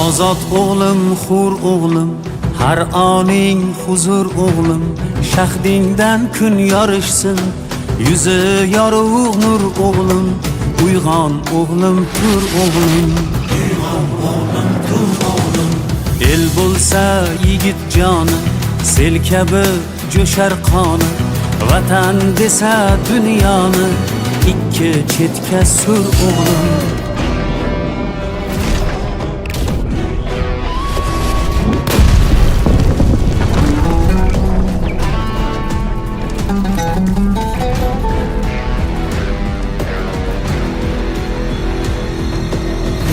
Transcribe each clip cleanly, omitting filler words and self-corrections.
Ozod o'g'lim, hur o'g'lim, har oning huzur o'g'lim. Shahdingdan kun yorishsin, yuzi yorug' nur o'g'lim. Uyg'on o'g'lim, tur o'g'lim. Uyg'on o'g'lim, tur o'g'lim. El bo'lsa yigit joni, sel kabi jo'shar qoni. Vatan desa dunyoni ikki chetga sur o'g'lim.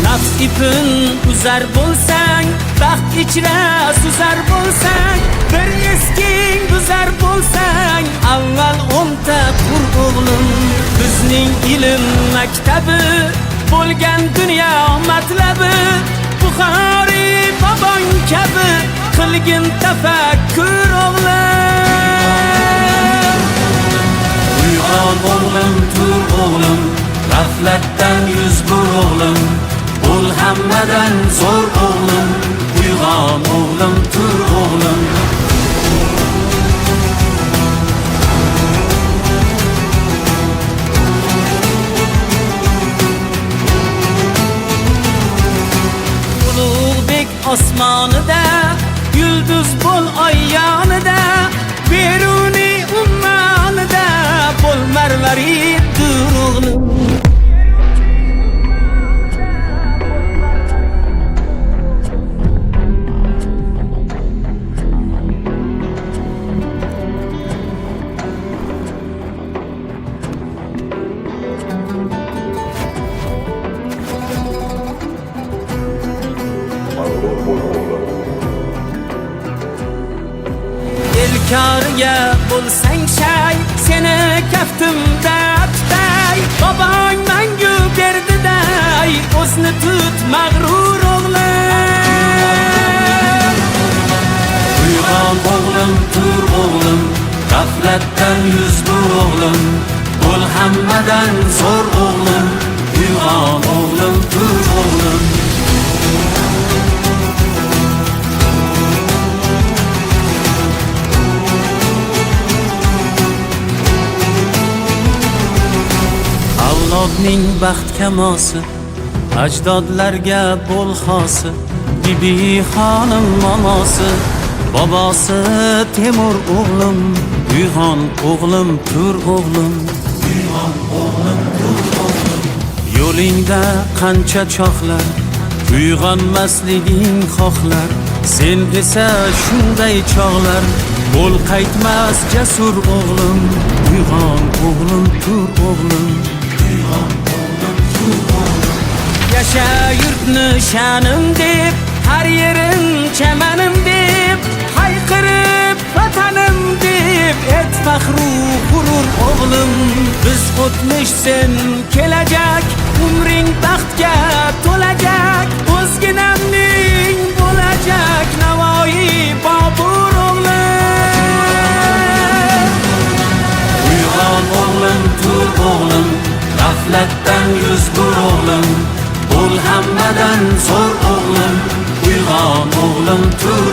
Nafs ipin uzar bo'lsang, baxt ichra suzar bo'lsang, bir esking buzar bo'lsang, avval o'nta qur o'g'lim. Bizning ilm maktabi bo'lgan dunyo matlabi, Buxoriy bobong kabi qilgin tafakkur o'g'lim. Uyg'on o'g'lim, tur o'g'lim, g'aflatdan yuz bur o'g'lim. Bo'l hammadan zo'r o'g'lim. Uyg'on o'g'lim, tur o'g'lim. Ulug'bek osmonida yulduz bo'l oy yonida, Beruniy ummonida bo'l marvarid o'g'lim. Mag'rur bo'l o'g'lim. Elkoriga bo'lsang shay, seni kaftimda tutay. Bobong mangu berdiday, o'zni tut mag'rur o'g'lim. Uyg'on o'g'lim, tur o'g'lim, g'aflatdan yuz bur o'g'lim. Bo'l hammadan zo'r o'g'lim. Uyg'on o'g'lim, tur o'g'lim. Avlodning baxt kamosi, ajdodlarga bo'l xosi. Bibi xonim momosi, bobosi Temur o'g'lim. Uyg'on o'g'lim, tur o'g'lim. Uyg'on o'g'lim, tur o'g'lim. Yo'lingda qancha chohlar, uyg'onmasliging xohlar. Sen esa shunday chog'lar, bo'l qaytmas jasur o'g'lim. Uyg'on o'g'lim, tur o'g'lim. Uyg'on o'g'lim, tur o'g'lim. Yasha yurtni sha'nim deb, har yerim chamanim deb, hayqirib vatanim deb, et faxru g'urur o'g'lim. Biz o'tmish, sen kelajak, umring baxtga to'lajak, o'zginamning bo'lajak Navoiy, Bobur o'g'lim. Uyg'on o'g'lim, tur o'g'lim, g'aflatdan yuz bur o'g'lim. Bo'l hammadan zo'r o'g'lim. Uyg'on o'g'lim, tur.